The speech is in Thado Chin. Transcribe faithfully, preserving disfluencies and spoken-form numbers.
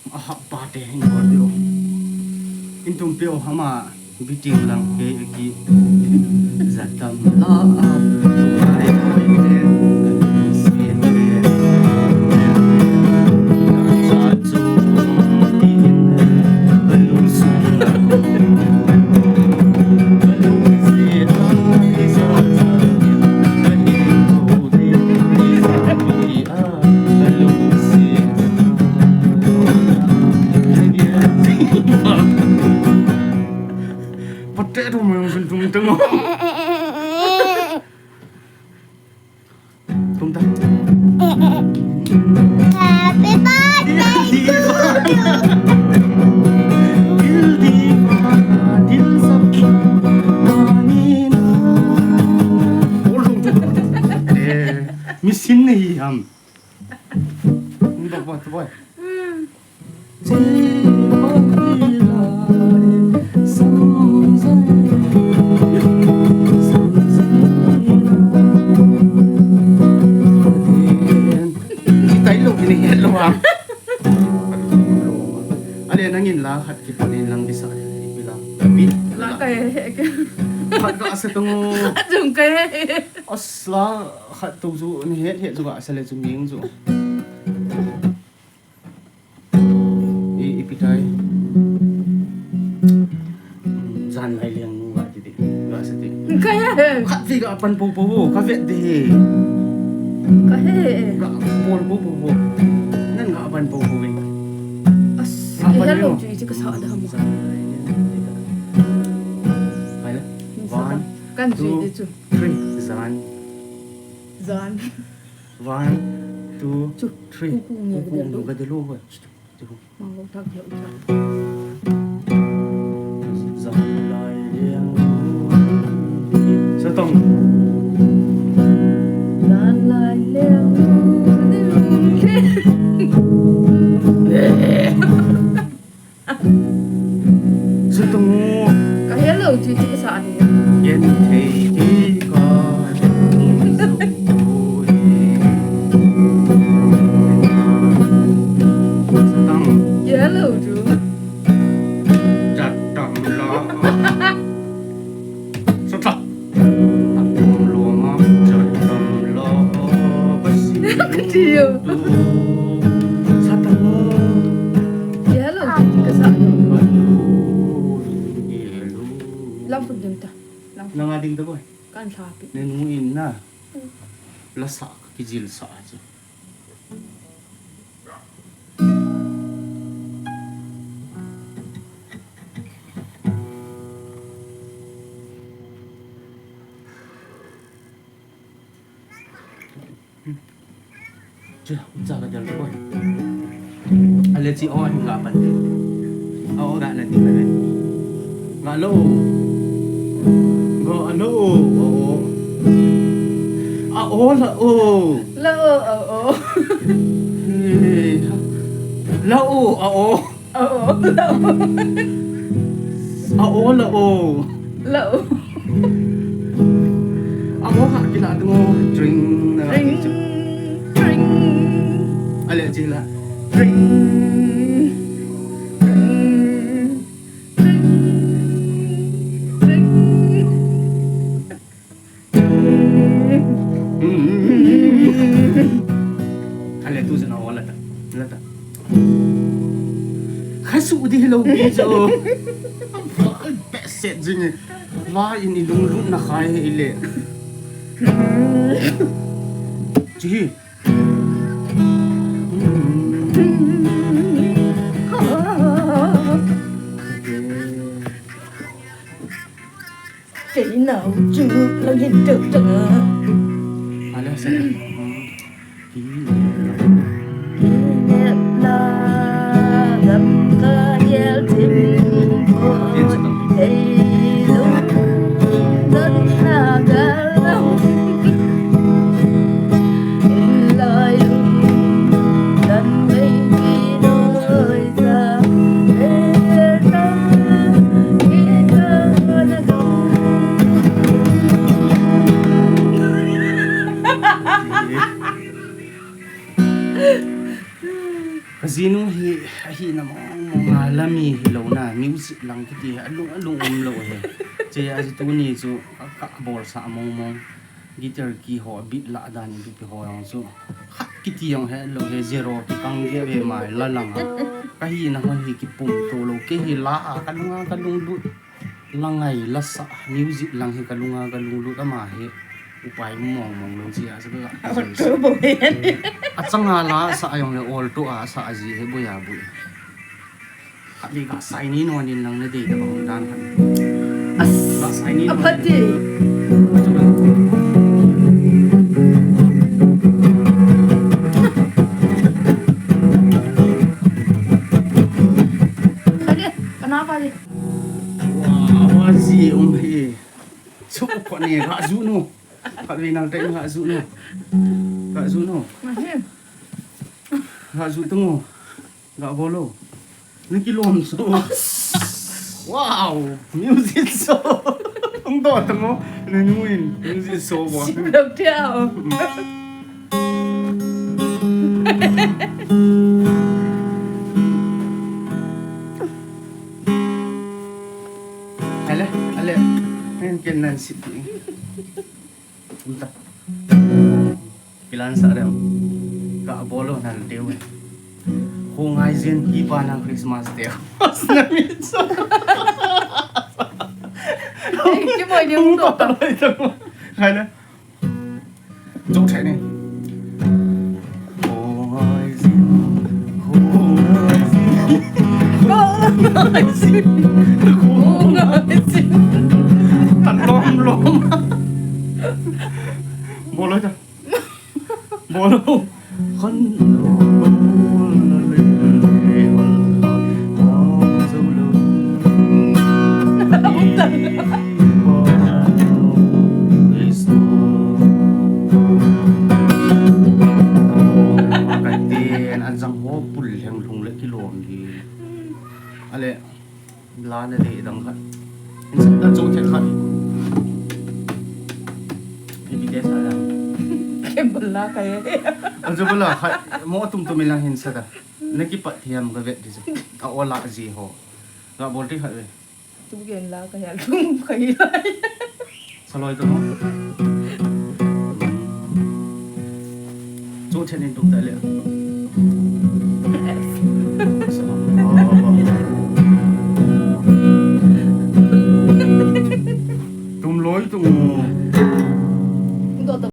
Aha, pate, in bol peh o. In tum peh o, ama, biting lang, ke, ki, zatam, la, a, ai, ai, te, sin, te, sa, chu, in, balung, su, la, balung, si, ai, sa, sa, in, balung, si, ai, balung, si, Pate tu meng sun tung teng. Tung ta. Happy birthday to you. Dil diva, dil sap. Machine nahi ham. Bak, bak, bak. Kitai lo, kini het lo ha. Ale nangin la khat kipan in lang disa. Ipi la. Ipi la. La kai he. Khat ka asa tung. Khat tung kai he. Asla khat tu chu ni het het chu ka asa le chu ming chu. I, ipi tai. Jan lai leng nu ga ti ti. Ga sa ti. Kaya he. Khat ti ga pan po po, ka vet de. Ka he. Ga pol po po. Nan ga pan po po ve. As, hello, chu ti ka sa da mo. Hai la. One, kan chu ti chu. Three. Jan. Jan. One, two, three. Kuku nge. Kuku nge, ga de lo. Mang lo tak ya uta. Satong. Satong. Ka hello ti ti sa ni. Yen thei ti ka. Satang. Yellow tu. Satang la. Satang. Akum loma, satang la. Kati yo. Satang. Yellow tu ka sa. Yellow. Lam pun ding ta. Lam. Nanga ding ta ko. Kan sa pi. Nen mu in na. La sa ka kijil sa chu. Chu, cha ka jal ko. Ale chi o hin ga pan de. A o ga na ti na ve. Ga lo. Ga lo. A o. A o la o. La o, a o. Hey. La o, a o. A o, la o. A o, la o. La o. A o ha kila tu ring na. Ring, ring. Ale chi la. Ring. Ring. Ring. Ring. Ale tu jana wala ta. Lata. Khasu di lo ki jo. Val pe set jing. La in i lunglut na khai he ile. Chi. Kei nau chu lang hin tuk tuk a. Ala sa. Ki nep la gam ka yel tim ko. Hei lung don na ga lau. Lai lung don mei ki noi. Na mong mong a la mi hilou na, music lang kiti hi alung alung umlou hi. Che a chu tuni chu ka, ka bolsah mong mong. Guitar key ho, beat lah dan ipi ipi ho jong chu khat kiti jong helou hi, zero kikang gei ve mai la lang a. Ka hina ho hi kipum to lou, kei hi la a ka lung a ka lunglut. La ngai, la sah, music lang hi ka lung a ka lunglut, ama hi upai mong mong lou jeh a chu ka. Auto bo hen. Achang a la sah jong le auto a sah ji hi boi a boi. Khat le ga sai ni non in lang na dei da bang dan khat. As. Ga sai ni non. Aphat in. Khat le, kana pa le. Wa, wa ji um hi. Chu ko ne ga ju no. Khatvei nal tai ga ju no. Ga ju no. Ga ju tung o. Ga bol o. Ni kilom so. Wow, music so. Ung to tung o. Ni nuin music so bo. Sim lou tia o. Ale, ale. Ken nan sit. Umta. Kilan sa rem. Ka bolo nan teu. Kho ngai jin pi pa na Christmas teu. Na mi so. Ki boi ni ung to ta. Hai na. Jong thei ni. Kho ngai jin, kho ngai jin, kho ngai jin, kho ngai jin. Tan lom lom. Bol loi ta. Bol loi. Khan. Ten, an jang ho pul lheng lhung le kilom hi. Ale, la na dei dang khat. Insa ta chu thei khat. Ipi te sa la. Kem bol la ka ye. An chu bol la khat. Mo tum tum ilang hin sa ta. Na kipat thiam ka vet di chu. A ola ji ho. Ga bol ti khat ve. Tu gen la ka ya lum ka hi lai. Saloi to. Chu chen in tuk ta le.